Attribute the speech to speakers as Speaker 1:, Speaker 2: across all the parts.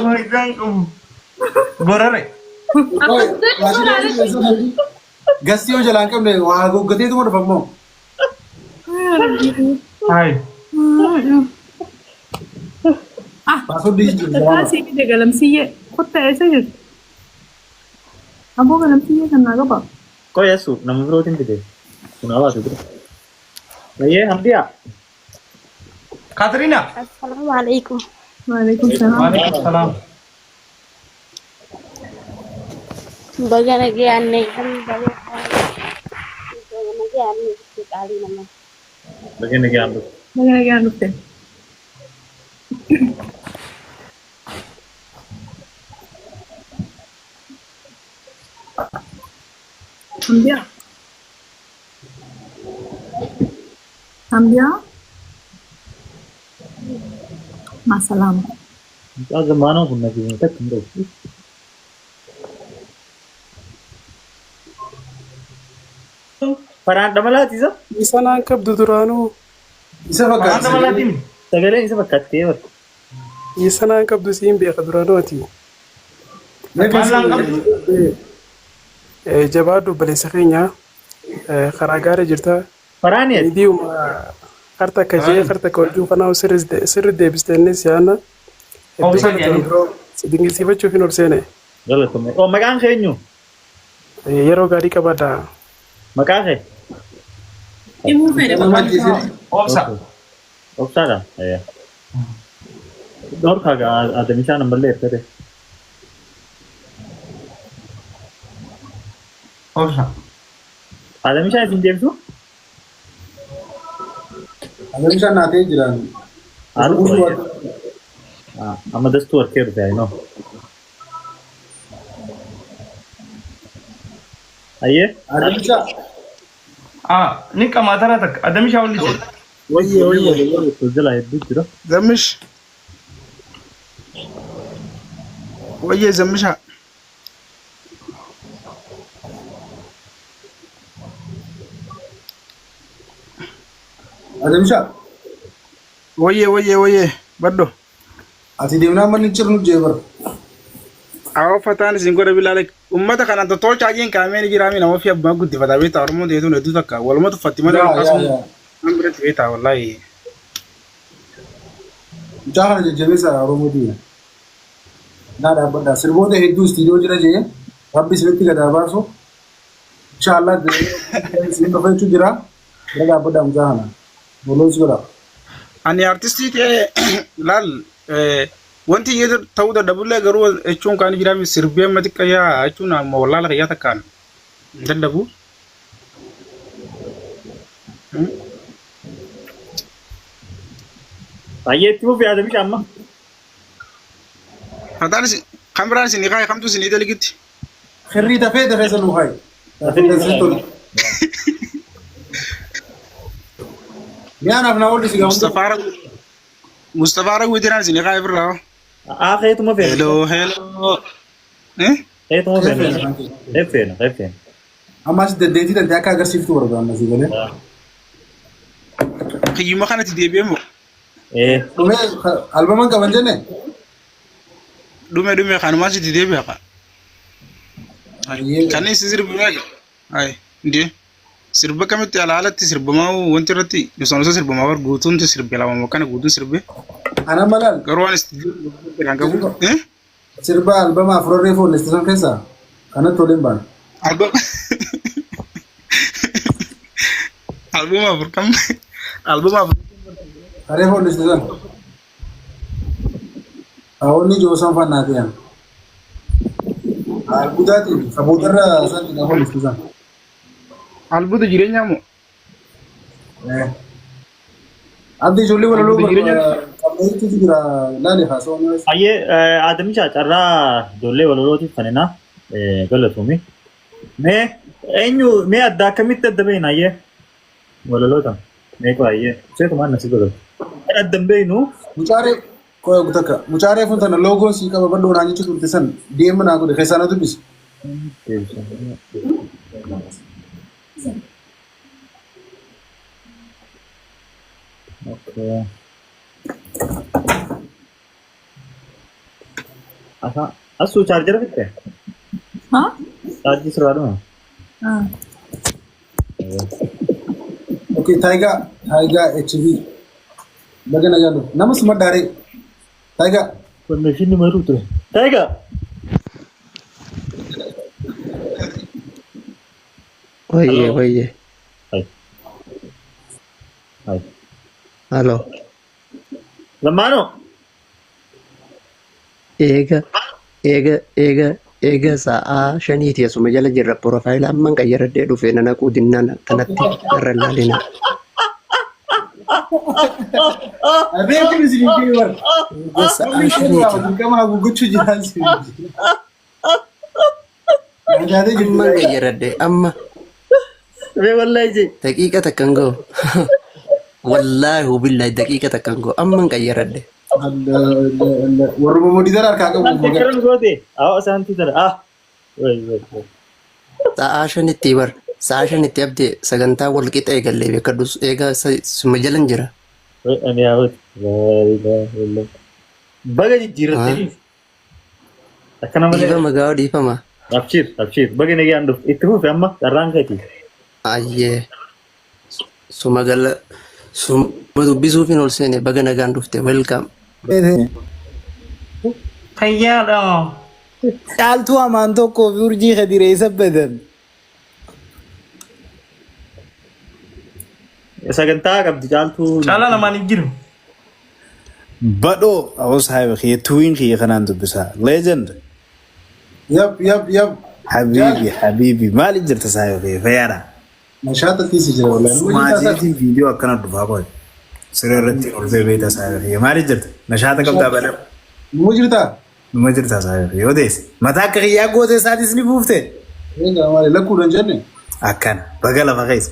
Speaker 1: Faayidaan qabu. Gorare.
Speaker 2: Gastii yoo jalaa hin qabne waa goggateetuma dhufa immoo.
Speaker 1: Hayi.
Speaker 3: Ah,
Speaker 2: Baasoo dhiisi jiru.
Speaker 3: Taasii fide galamsiyyee. Kottaa eessa jirti? Aboo galamsiyyee kan naa qaba.
Speaker 4: Qoy asu nama birootiin fide. Kun hawaasa dura. Bayyee Hamdiyaa.
Speaker 1: Katrina.
Speaker 5: Assalamu alaikum.
Speaker 3: Waalaikum salaam.
Speaker 1: Waalaikum salaam.
Speaker 5: Baga nagayaan eegan baga nagayaan dhufte qaalii nama.
Speaker 4: Baga nagaan dhufte.
Speaker 3: Baga nagaan dhufte. Hamdiyaa. Hamdiyaa. Maasalaama.
Speaker 4: Mucaa zamaanaa kun nageenye takka hin qabu. Faraan dhamalaati isa.
Speaker 6: Isa naan qabdu duraanuu.
Speaker 2: Isa
Speaker 1: Faraan
Speaker 2: fakkaata.
Speaker 1: dabalaatiin.
Speaker 4: Sagaleen isa fakkaattee barta.
Speaker 6: Isa naan qabdu siin beeka duraanuu ati.
Speaker 1: Maallaan qabdu.
Speaker 6: Jabaadhu obboleessa keenya karaa gaarii jirta.
Speaker 4: Faraani ati.
Speaker 6: Miidiyuma harta akka jee harta akka hojii kanaa sirri deebiste innis yaana. Hedduu
Speaker 1: Obsa
Speaker 6: galatoon
Speaker 1: jedhanii.
Speaker 6: biroo si dinqisiifachuuf hin obseene.
Speaker 4: Galatoomi. Oh maqaan kee eenyu?
Speaker 6: Yeroo gaarii qabaadha.
Speaker 4: Maqaa kee?
Speaker 3: Himuu fedhe maqaan isaa.
Speaker 1: Obsa.
Speaker 4: Obsaadha. Ayyaa. Dhorkaa gaa Adamishaan ammallee ergate.
Speaker 1: Obsa.
Speaker 4: Adamishaan isin deemsu?
Speaker 2: Adamishaan naatee jiraan.
Speaker 4: Haala Amma dastuu harkee dhufe I know. Ayyee.
Speaker 2: Adamishaa.
Speaker 1: Ah, ni qamaatara takka. Adamishaa olli jedhe.
Speaker 7: Wayye wayye.
Speaker 4: Jala hedduu jira.
Speaker 7: Zammish. Wayye zammisha.
Speaker 2: Adamishaa.
Speaker 7: Wayye wayye wayye. Baddo.
Speaker 2: Ati deemnaan manni cirnu jee bara.
Speaker 7: Awwa fataan isin godha bilaale. Ummata kana tottolchaa jeen kaamee ni jiraami nama ofii abbaa guddifataa beektaa Oromoon teetuun hedduu takka waluma tuffatti malee
Speaker 2: Yaa yaa
Speaker 7: akkasuma
Speaker 2: yaa.
Speaker 7: nan biratti beektaa wallaahi.
Speaker 2: Mucaa kana jajjabeessa Oromoo biyya. Naa dhaabbadha. Sirboota hedduu istiidiyoo jira jee rabbi isinitti gadaa baasu. Inshaallah isin dhufa jechuu jira. Bira dhaabbadha mucaa kana. Boloos godha.
Speaker 7: Ani artistii ta'ee laal wanti iyyee ta'uu dadhabullee garuu jechuun kaan jiraami sirbee amma xiqqayyaa jechuun amma wallaala kiyyaa takkaan hin dadhabu.
Speaker 4: Baay'ee itti fufi Adamisha amma.
Speaker 7: Fataan isin kan biraan isin kaa'e kamtu isin dalagitti.
Speaker 2: Kirrii dafee dafee sanuu kaayi. Dafee dafee tolu. Mi'a naaf naa oolli si gaafatu.
Speaker 7: Mustafaa Raguutiraan isin kaa'e birraa.
Speaker 4: Aa keetuma feena.
Speaker 7: Hello hello. Eh?
Speaker 4: Keetuma feena. Feena feena.
Speaker 2: Ammas dandeettii tante akka agarsiiftu barbaanna si galee.
Speaker 7: Kiyyuma kanatti deebi'ee moo?
Speaker 4: Ee.
Speaker 2: Dhumee albaman qaban jenne?
Speaker 7: Dhume dhume kanumaan sitti deebi'a ka. Kan inni sirbi meeqa? Ay, ndee. Sirba kamitti ala alatti sirbamaa wanti irratti osoo osoo sirbamaa bar guutuun sirbe lama kana guutuun sirbe.
Speaker 2: Ana malaal
Speaker 7: Garuu waan itti kan qabu. Eh?
Speaker 2: sirba albama afurarree foolleessisan san keessaa kanatti waliin baana.
Speaker 7: Albama albuma afur kam albuma afur
Speaker 2: Haree foolleessisan. Haawonni joosan fannaa ta'an. Albudaatiin sabootarra san na foolleessisan.
Speaker 7: albuuda jireenyaa moo
Speaker 2: Abdi ijoollee walaloo
Speaker 7: Albuuda jireenya
Speaker 2: qabneetu jira laale haasawaa.
Speaker 4: Ayyee Adamisha carraa ijoollee walalootiif kanina galatoomi. Mee eenyu mee adda akkamitti adda beekna ayyee walaloota mee qoy ayyee seetumaan nasi godhatu. Adda hin beeknu
Speaker 2: Mucaaree qoya takka mucaaree kun tana loogoon sii qaba bal'oo naan jechuu turte san deema naa godhe keessaa na dubbisi.
Speaker 4: Okay. Asaa asuu chaarjara fitte?
Speaker 3: Haa?
Speaker 4: Chaarjii sirraa dhuma.
Speaker 3: Ah.
Speaker 2: Okay, Taiga, Taiga HB. Baga nagaan dhufte. Nama simadhaaree. Taiga.
Speaker 4: Connection maruu ture. Taayigaa.
Speaker 8: Wayye
Speaker 4: Hello.
Speaker 8: wayye.
Speaker 4: Hai. Hai.
Speaker 8: Halo.
Speaker 4: Lammaanoo.
Speaker 8: Eega eega eega eega sa'aa shaniiti asuma jala jirra profile amman qayyaradhee dhufe na naquu dinnaan kanatti irra ilaalina.
Speaker 2: Beekum isin hin jiru bara.
Speaker 8: Eega sa'aa shaniiti
Speaker 2: Dirqama haguuggachuu jiraan si. Nyaatee jirti.
Speaker 8: amman qayyaradhe amma
Speaker 4: Mee wallahi jee.
Speaker 8: daqiiqa takka hin ga'u. Wallaahi billahi daqiiqa takka hin ga'u amman qayyaradhe.
Speaker 2: Warruma moditara harkaa qabu.
Speaker 4: Isaan teekkaran goote. Awwa isaan tiitara. Ah. Wai wai wai.
Speaker 8: Sa'aa shanitti bar sa'aa shanitti abdee sagantaa wal qixa eegallee beekadhus eega suma jalan jira.
Speaker 4: Wai ani yaawwati. Laa ilaaha illallah. Baga jijjiirrattanii. Akkana malee.
Speaker 8: Dhiifama gaa'oo dhiifama.
Speaker 4: Abshiir abshiir. Baga nagaan dhufte. Itti fufi amma carraan keeti.
Speaker 8: Ayyee suma gala suma dubbisuufin ol seene baga nagaan dhufte welcome.
Speaker 1: Fayyaadha.
Speaker 9: Caaltuu hamaan tokkoo fi urjii kadiree isa badan.
Speaker 4: Sagantaa qabdi caaltuu.
Speaker 1: Caalaa lamaan hin jiru.
Speaker 9: Badhoo aboo saahiba kiyya tuwiin kiyya kanaan dubbisaa. Legend.
Speaker 2: Yap, yap, yap.
Speaker 9: Habiibi habiibi maali jirta saahiba kiyya fayyaadha.
Speaker 2: Nashaata keessa jira wallahi.
Speaker 9: Maatiin viidiyoo akkana dhufaa qoy. Siree irratti ol bebeeta saahiba kiyya maali jirta? Nashaata qabdaa badhoo.
Speaker 2: Numa jirtaa?
Speaker 9: Numa jirta saahiba kiyya odeessi. Mataa akka kiyyaa gootee isaatis ni buufte.
Speaker 2: Egaa maali lakkuudhaan jenne?
Speaker 9: Akkana baga lafa keessa.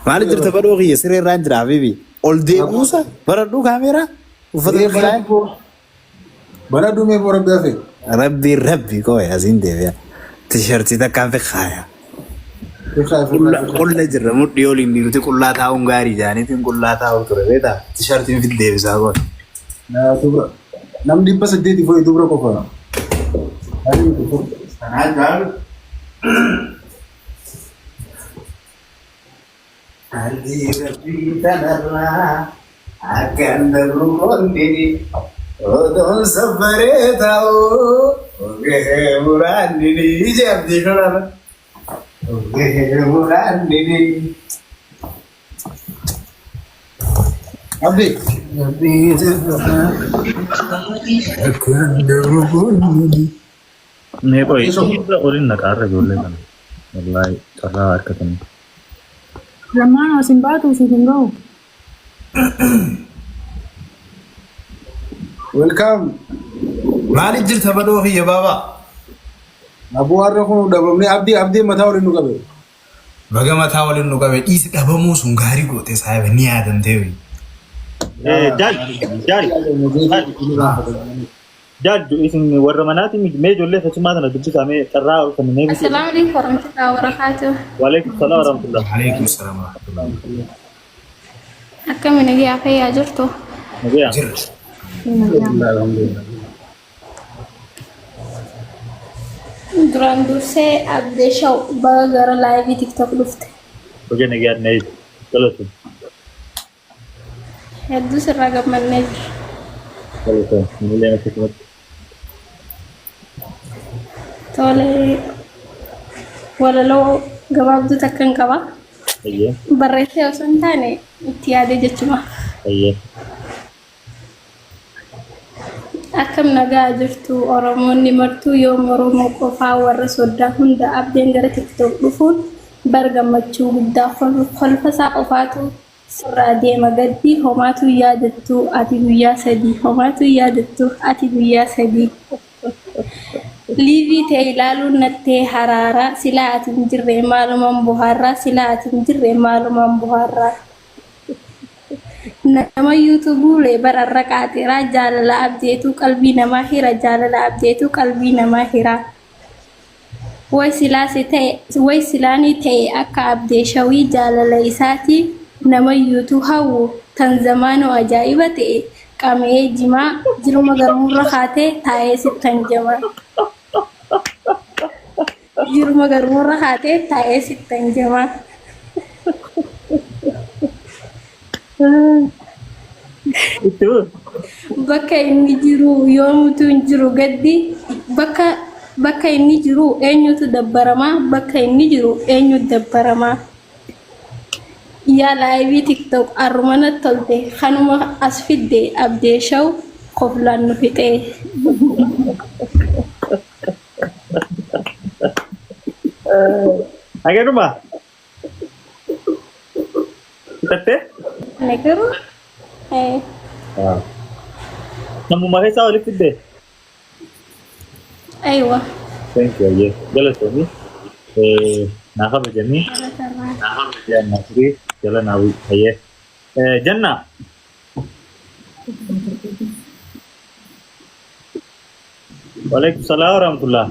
Speaker 9: Maali jirta badhoo kiyya siree irraan jira habiibi. Ol deebi'uusa baradhuu kaameeraa uffata biraa.
Speaker 2: Bara dhumee boo rabbi hafe.
Speaker 9: Rabbi rabbi qoy asiin deebi'a. Tishartii takkaan fi kaaya. Qulla jirra mudhii oliin dhiiroti qullaa taa'uun gaarii jaaniitiin qullaa taa'uu ture beektaa tishartiin fi deebisaa qoy.
Speaker 2: Dubra. Namni 800 fo'e dubra qofa.
Speaker 9: Ardii rabbii tanarraa akkan dabru qondini odoon safaree taa'u ogee muraannini ije abdii kanarra ogee muraannini.
Speaker 2: Abdi.
Speaker 9: Rabbii tanarraa akkan dabru qondini.
Speaker 4: Mee qoy oliin naqaarra ijoollee kana. Wallaahi carraa harkatanii.
Speaker 3: Lammaan asin baatu siif hin ga'u.
Speaker 2: Welcome.
Speaker 9: Maaliif jirta badhoo kiyya baabaa?
Speaker 2: Aboo har'a kun dhabamnee abdii abdii mataa waliin nu qabe.
Speaker 9: Baga mataa waliin nu qabe dhiisi dhabamuu sun gaarii goote saahiba ni yaadamtee wayii.
Speaker 4: Jaal jaal jaal isin warra manaati mee ijoollee keessummaa tana dubbisaa mee carraa ol kennee bitu.
Speaker 10: Assalamu alaikum warahmatullahi wabarakatuh.
Speaker 4: Waalaikum salaam warahmatullah.
Speaker 9: Waalaikum salaam warahmatullahi.
Speaker 10: Akkami nagayaa fayyaa jirtu?
Speaker 4: Nagayaa.
Speaker 9: Jirra.
Speaker 10: Duraan dursee Abdee Shaw baga gara live TikTok dhufte.
Speaker 4: Baga nagaan na eegi. Galatoom.
Speaker 10: Hedduu sirraa gammannee jirra.
Speaker 4: Galatoom. Nulleen akkasumatti.
Speaker 10: Tole walaloo gabaabduu takkan qaba.
Speaker 4: Ayyee.
Speaker 10: Barreessee osoo hin taane itti yaadee jechuma.
Speaker 4: Ayyee.
Speaker 10: Akkam nagaa jirtu Oromoonni martuu yoom Oromoo qofaa warra soddaa hunda abdeen gara TikTok dhufuun bar gammachuu guddaa kolfasaa qofaatu sirraa deema gaddii homaatu yaadattu ati guyyaa sadii homaatu yaadattu ati guyyaa sadii. Live tee ilaaluun nattee haraara silaa ati hin jirre maalumaan bohaarraa silaa ati hin jirre maalumaan bohaarraa. Nama yuutubuulee bararra qaaxiraa jaalala abdeetuu qalbii namaa hira jaalala abdeetuu qalbii namaa hira. Way silaa si ta'e way silaanii ta'e akka abdee shawii jaalala isaatii nama yuutuu hawwu tan zamaanoo ajaa'iba ta'e Qama'ee jimaa jiruma garmuurra kaatee taa'ee sittan jamaa. Jiruma garmuurra kaatee taa'ee sittan jamaa.
Speaker 4: Itti fufi.
Speaker 10: Bakka inni jiru yoomutu hin jiru gaddi bakka bakka inni jiru eenyutu dabbaramaa bakka inni jiru eenyutu dabbaramaa. Yaa live TikTok arruma natti tolte kanuma as fidde abdee shaw koflaan nu fixee.
Speaker 4: Haganuma. Fixattee?
Speaker 10: Ne garuu eh,
Speaker 4: Namummaa keessaa walitti fiddee?
Speaker 10: Aywa.
Speaker 4: Thank you ayyee. Galatoomi. Naa kabajamii.
Speaker 10: Barakallah.
Speaker 4: Naa turii jala naa bu'i ayyee. Janna. Waalaikum salaam warahmatullah.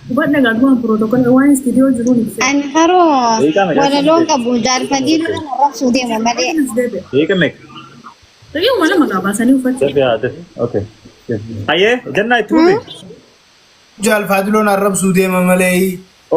Speaker 3: Hubadha gaaguma pirootokoolii waan istiidiyoo jiruun ibsee.
Speaker 11: Ani haroo
Speaker 4: Daqiiqaa meeqa?
Speaker 11: walaloon qabu jaalfadii lola arrabsuu deema malee.
Speaker 3: As deebi'a.
Speaker 4: Daqiiqa meeqa?
Speaker 3: Daqiiquma lama qaba baasanii uffachuu.
Speaker 4: Dafi haa dafi. Okay. Hayyee jannaa itti fufi.
Speaker 9: Jaalfaadiloon arrabsuu deema malee.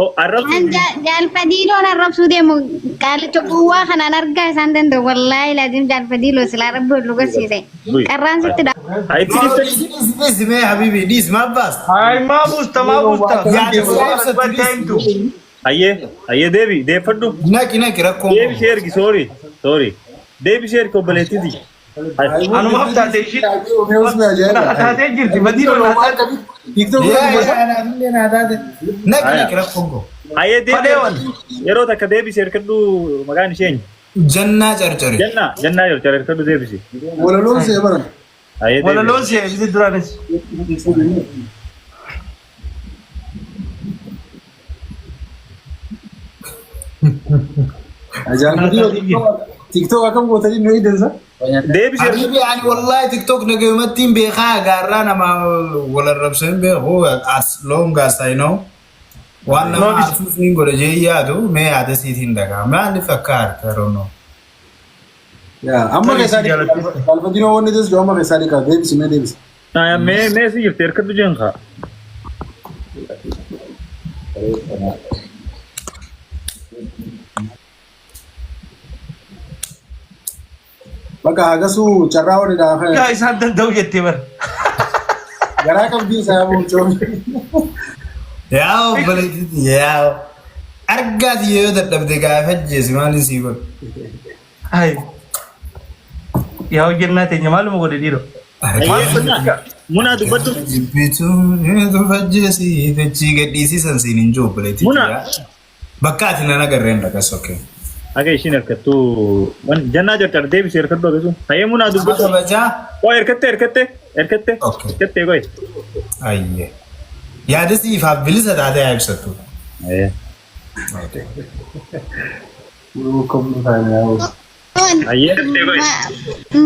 Speaker 4: Oh arrabsuu.
Speaker 11: An jaalfadiiloon arrabsuu deemu qaalicha gowwaa kanaan argaa isaan danda'u wallaahi laazim jaalfadiiloo silaa rabbi ol lugarsiise.
Speaker 4: Bu'i.
Speaker 11: Qarraan sitti dha.
Speaker 4: Haa itti dhiftani.
Speaker 9: Dhiisi dhiisi mee habibi dhiisi maaf baasta?
Speaker 1: Hayi maa buusta maa buusta.
Speaker 9: Yaada isaa ibsattu dhiisi.
Speaker 4: Hayyee hayyee deebi deeffadhu.
Speaker 9: Naqi naqi rakkoon
Speaker 4: Deebi ishee ergi sorry sorry. Deebi ishee ergi obboleettiiti.
Speaker 1: Anumaaf taate ishiin. Taatee jirti badii lolaa taate.
Speaker 9: Naqi naqi rakkoon qabu.
Speaker 4: Hayyee deebi
Speaker 1: Fadheewan.
Speaker 4: yeroo takka deebisi erkadhu maqaan ishee eenyu?
Speaker 9: Jannaa carcare.
Speaker 4: Jannaa jannaa yeroo carcare erkadhu deebisi.
Speaker 2: Walaloon see baran.
Speaker 4: Hayyee deebisi.
Speaker 1: Walaloon see ibsi duraanis.
Speaker 2: Ajaa'iba TikTok akkam gootanii nu eegansa?
Speaker 4: Deebisi erkadhu.
Speaker 9: Habibi ani wallahi TikTok nagayumatti hin beekaa gaarraa nama wal arrabsee hin beeku as long as I know. Waan nama aarsuuf hin godhe jee yaadu mee yaada siitiin dhagaa maaliif akka aarte I don't know.
Speaker 2: Yaa amma keessaa dhiqaa. Alfadinoo wanni tes amma keessaa dhiqaa deebisi mee deebisi.
Speaker 4: Mee mee si jirti erkadhu jeen kaa.
Speaker 2: Bakka hagasuu carraa wani dhaafee
Speaker 1: Yaa isaan danda'u jettee bara.
Speaker 2: garaa qabdii isaa boonchoo.
Speaker 9: Yaa obboleettiiti yaa argaati yoo dadhabde gaafa ajjeesi maaliin sii godhu.
Speaker 1: Hayi. Yaa hojjennaa teenya maaluma godhe dhiiroo.
Speaker 4: Munaa dubbadhu.
Speaker 9: Jibbituu ajjeesi dachii gadhiisisan siin hin jiru obboleettiiti.
Speaker 4: Muna.
Speaker 9: Bakka ati nan agarreen dhaqas okay.
Speaker 4: Akka ishiin harkattu jannaa jirti deebisi harkattu akkasuma. Hayyee munaa
Speaker 9: Nama
Speaker 4: dubbadhu.
Speaker 9: kabajaa.
Speaker 4: Oh erkatte erkatte erkatte
Speaker 9: Okay.
Speaker 4: erkatte qoy.
Speaker 9: Ayyee. Yaada siifaaf bilisa taatee haa ibsattu.
Speaker 4: Hayyee.
Speaker 9: Okay.
Speaker 4: Hayyee.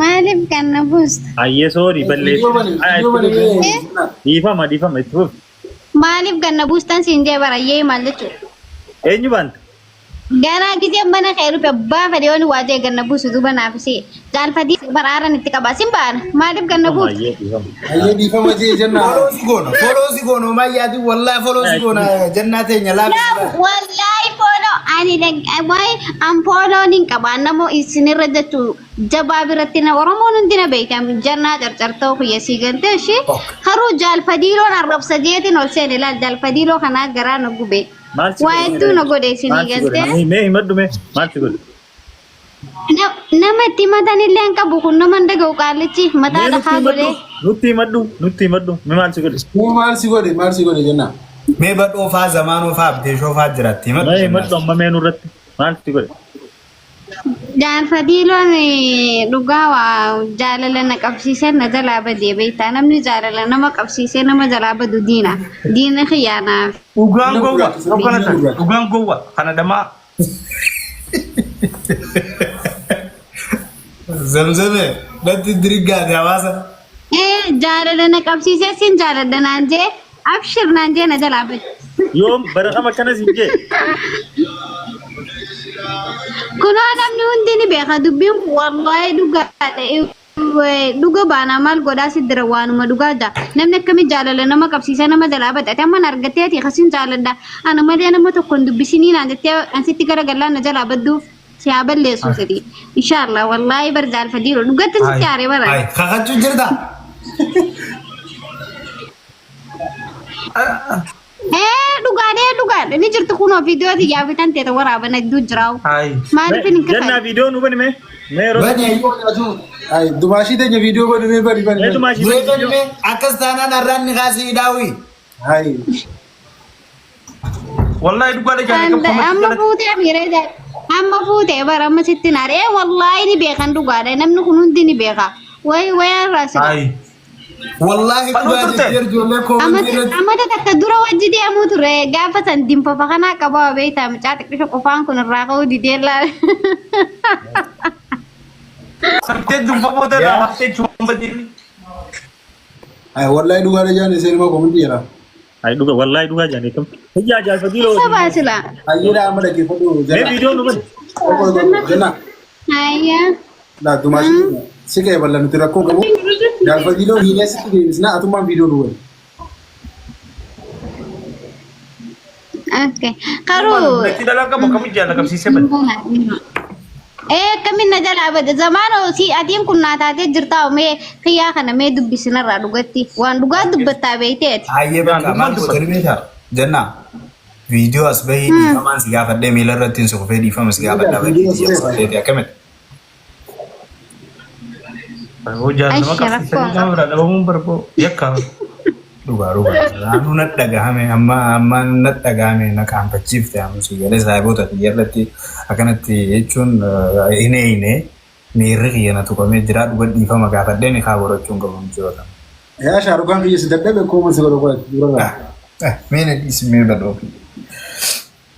Speaker 11: Maaliif kan na buusta?
Speaker 4: Hayyee sorry balleessi. Dhiifama dhiifama itti fufi.
Speaker 11: Maaliif kan na buustan siin jee barayyee maal jechuudha?
Speaker 4: Eenyu baanta?
Speaker 11: Ganaa giseen mana kee dhufe abbaa fedhe yoon waa jee ganna buusu duuba naaf isii jaalfatii baraaran itti qaba sin baana maaliif ganna buutu?
Speaker 4: Hayyee dhiifama.
Speaker 2: Hayyee dhiifama jee jennaa.
Speaker 9: Follow si goona. Follow si goona. Mayyaatiin wallahi follow si goona. Jannaa teenya laafii.
Speaker 11: Wallahi follow ani waa'ee an follow nin qaba namo isinirra jechuu jabaa biratti na Oromoon hundi na beekam jannaa carcartoo kiyya sii galtee ishee haruu jaalfadiiloon arrabsa jeetiin ol seene laal jaalfadiiloo kanaa garaa na gube.
Speaker 4: Maal si
Speaker 11: Waa
Speaker 4: godhe?
Speaker 11: hedduu na godhe isinii
Speaker 4: Maal si godhe?
Speaker 11: galtee.
Speaker 4: Mee himadhu mee maal si godhe?
Speaker 11: Nama itti himatan illee hin qabu kun nama hin dhaga'u qaallichi mataa
Speaker 4: Mee nutti
Speaker 11: dhahaa
Speaker 4: himadhu
Speaker 11: godhee.
Speaker 4: nutti himadhu nutti himadhu mee maal si godhe?
Speaker 2: Maal si godhe maal si godhe jennaa.
Speaker 9: Mee badhoo faa zamaanoo faa abdeeshoo faa jiratti. Himadhu
Speaker 4: Mee himadhu amma mee nurratti maal si godhe?
Speaker 11: Jaalfadiiloon dhugaa waa jaalala na qabsiisee na jalaa badee beektaa namni jaalala nama qabsiisee nama jalaa badu diina diina kiyyaanaaf.
Speaker 1: Dhugaan gowwa kana ta'a dhugaan gowwa kana dhamaa
Speaker 9: Zamzame natti diriggaate hawaasa.
Speaker 11: Ee jaalala na qabsiisee sin jaaladha naan jee abshir naan jee na jalaa bade.
Speaker 4: Yoom bara kam akkana siin jee?
Speaker 11: Kunoo namni hundi ni beeka dubbiin kun wallaahi dhugaadha. Dhuga baanaa maal godhaa si dira waanuma dhugaa jaa. Namni akkami jaalala nama qabsiisee nama jalaa badhate amma na argattee ati kasin jaaladha. Ana malee nama tokko hin dubbisinii naan jettee ansitti gara gallaan na jalaa badduuf si haa balleessu siti. Inshaallah wallaahi bar jaalfadiiru dhugatti sitti aaree bara.
Speaker 9: Ay, kakachuu jirta?
Speaker 11: Ee dhugaadha dhugaadha ni jirtu kunoo viidiyoo xiyyaa fi tan teeta waraaban hedduu jiraa'u. Maaliif hin
Speaker 4: Jannaa
Speaker 11: kafale?
Speaker 4: viidiyoo nu bani mee? Mee yeroo
Speaker 9: Bani
Speaker 2: ayyoo nyaatu. Ay dumaashii teenya viidiyoo bani mee bani bani.
Speaker 4: Mee dumaashii
Speaker 9: Mee
Speaker 4: bani
Speaker 9: bani
Speaker 4: viidiyoo.
Speaker 9: mee akkas taanaan har'aan ni kaasii daawwi.
Speaker 2: Ay.
Speaker 1: Wallahi dhugaadha jaalladha.
Speaker 11: Amma fuutee miiree amma fuutee bara amma sitti naare ee wallaahi ni beekan dhugaadha namni kun hundi ni beeka. Wayi wayaan raasila.
Speaker 9: Wallaahi
Speaker 1: Fanuu
Speaker 9: dhugaa
Speaker 1: turte?
Speaker 9: jettee ijoollee koomentii irratti.
Speaker 11: Amata takka dura wajji deemuu ture gaafa san dinfafa kanaa qabaa beektaa mucaa xiqqisho qofaan kun irraa ka'uu didee laal.
Speaker 1: Haftee dunfa booda irraa haftee cuunfa jirri.
Speaker 2: Ay wallahi dhugaadha jaan isheen immoo komentii jira.
Speaker 4: Ay dhuga wallahi dhugaa jaanii kam. Hiyyaa jaalfadiiloo.
Speaker 11: Isa baasila.
Speaker 2: Ayyeedha amma dhaggeeffadhu
Speaker 4: Mee
Speaker 2: jala.
Speaker 4: viidiyoo nu bani.
Speaker 2: Jala.
Speaker 11: Ayyaa.
Speaker 2: Laa dumaashii teenya si qe'ee balla nuti rakkoo qabu. Jaalfadiiloo hiinee sitti deebisna atummaan viidiyoo nu bani.
Speaker 11: Okay. Karuu.
Speaker 1: Natti dhalaa qabu akkamitti jaalla qabsiisee bade.
Speaker 11: Ee akkamiin na jalaa bade zamaana si atiin kun naa taatee jirtaa mee kiyyaa kana mee dubbisinarraa dhugatti waan dhugaa dubbattaa beektee ati.
Speaker 9: Hayyee bakka maal gootani beektaa? Jannaa viidiyoo as bahii dhiifamaan si gaafadhee miila irratti hin sukufee dhiifama si gaafadhaa badii dhiyeessiteeti akkamitti?
Speaker 1: Hojjaan nama
Speaker 11: Ashi rakkoo
Speaker 1: qabsiisanii nama biraa dhabamuun barboo yakka.
Speaker 9: Dhugaa dhugaa. Raanuu na dhagahame amma amma na dhagahame na qaanfachiifte amma si galee saahiboota kiyya irratti akkanatti jechuun hin eeyne miirri kiyya na tuqamee jira dhuga dhiifama gaafadhee ni kaa godhachuu hin qabu jechuudha.
Speaker 2: Yaa shaarukaan kiyya si dadhabe kooma si godha godha durarraa.
Speaker 9: Mee na dhiisi mee badhoo.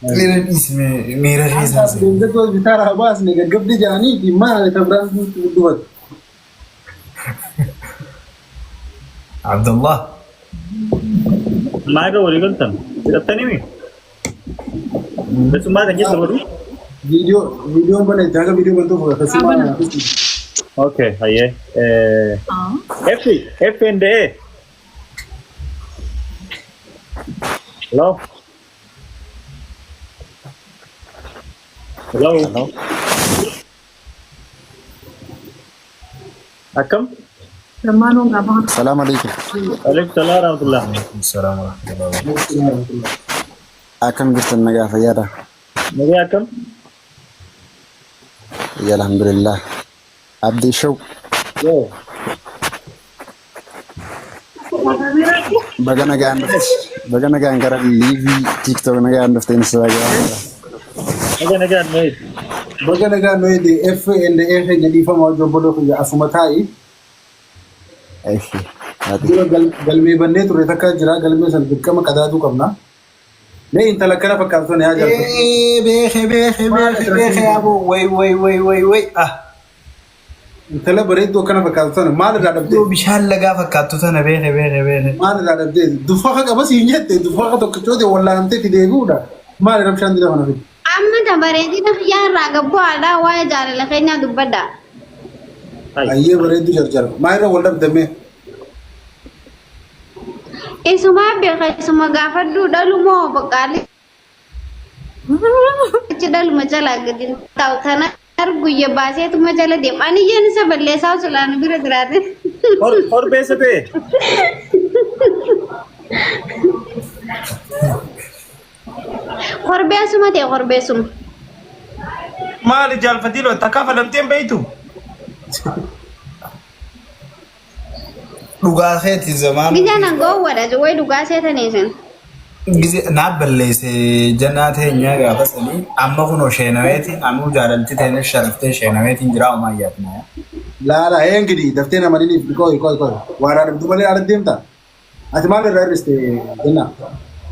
Speaker 9: Mee na dhiisi mee miira keessaa si.
Speaker 2: Deemtee hospitaala baasne gaggabdi jaanii maal ta biraan dubbatu.
Speaker 9: Abdullah.
Speaker 4: Maal irra walii galtan? Hidhattanii mi? Keessummaa kan jettu godhu?
Speaker 2: Viidiyoo viidiyoon bana itti haga viidiyoo bantuuf keessummaa
Speaker 4: Okay, hayyee. F F and A. Hello. Hello. Akkam?
Speaker 3: Lammaanuu qaba.
Speaker 12: Salaam alaikum.
Speaker 4: Alaikum salaam wa rahmatullah.
Speaker 9: Salaam wa rahmatullah.
Speaker 12: Akkam jirtan nagaa fayyaadha?
Speaker 4: Nagaa akkam?
Speaker 12: Fayyaa alhamdulillah. Abdii Show
Speaker 4: Yoo.
Speaker 12: baga nagaan dhufte. Baga nagaan gara liivii TikTok nagaan dhufte inni gaafata.
Speaker 4: Nagaa nagaan nooyi.
Speaker 2: Baga nagaan nuyi F and A keenya dhiifama hojii obboloo kiyya asuma taa'i.
Speaker 12: Eshi. Ati.
Speaker 2: Dura galmee bannee turre takka jira galmee san dirqama qadaaduu qabna. Mee intala akkana fakkaatu sana yaa jaalladhu.
Speaker 9: Ee beeke beeke beeke beeke aboo way way way way way ah.
Speaker 2: Intala bareedduu akkana fakkaatu sana maal irraa dhabdee?
Speaker 9: Yoo bishaan lagaa fakkaattu tana beeke beeke beeke.
Speaker 2: Maal irraa dhabdee? Dufaqa qaba siin jette dufaqa tokkichooti wallaanamtee itti deebi'uudha. Maal rabshaan dira kana fide?
Speaker 11: Amma ta bareedina kiyyaa irraa gabbu'aadha waa'ee jaalala keenyaa dubbadha.
Speaker 2: Ayyee bareedduu jarjara. Maal irra wal dhabdamee?
Speaker 11: Isumaa beeka isuma gaafadhu dhalumoo boqqaalee achi dhaluma jalaa gadi hin taa'u tana arguyya baaseetuma jala deema. Ani iyyeen isa balleessaa silaa nu bira jiraate.
Speaker 4: Korbeessa ta'e.
Speaker 11: Korbeessuma ta'e korbeessuma.
Speaker 1: Maali jaalfatiiloo takkaa falamtee hin beektu?
Speaker 9: Dhugaa keeti zamaan.
Speaker 11: Gizee nan gowwadha way dhugaa seetanii isin.
Speaker 9: Gize naa balleesse janaa teenyaa gaafa sanii amma kunoo sheenameetiin anuu jaalalti teenya sharaftee sheenameetiin jiraa homaa yaadna.
Speaker 2: Laala ee ingidi daftee nama niniif qoy qoy qoy. Waaraa dhabdu malee ala deemta. Ati maal irraa hir'iste jennaa?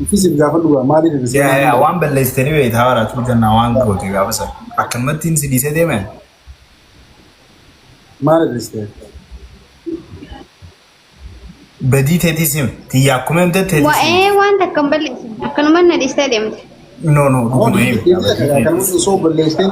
Speaker 2: Ifisiif gaafa dhugaa maaliif hir'iste?
Speaker 9: Yaa yaa waan balleessitanii beektaa baratuu jennaa waan goote gaafa sana. Akkanumattiin si dhiisee deeme.
Speaker 2: Maal hir'iste?
Speaker 9: Badii teetii sim. Tiyya akkuma himte teetii sim.
Speaker 11: Waa'ee waan takka hin balleessine. Akkanuma na dhiistee deemte.
Speaker 9: No, no, dhuguma himi.
Speaker 2: Kanuma osoo balleessitee.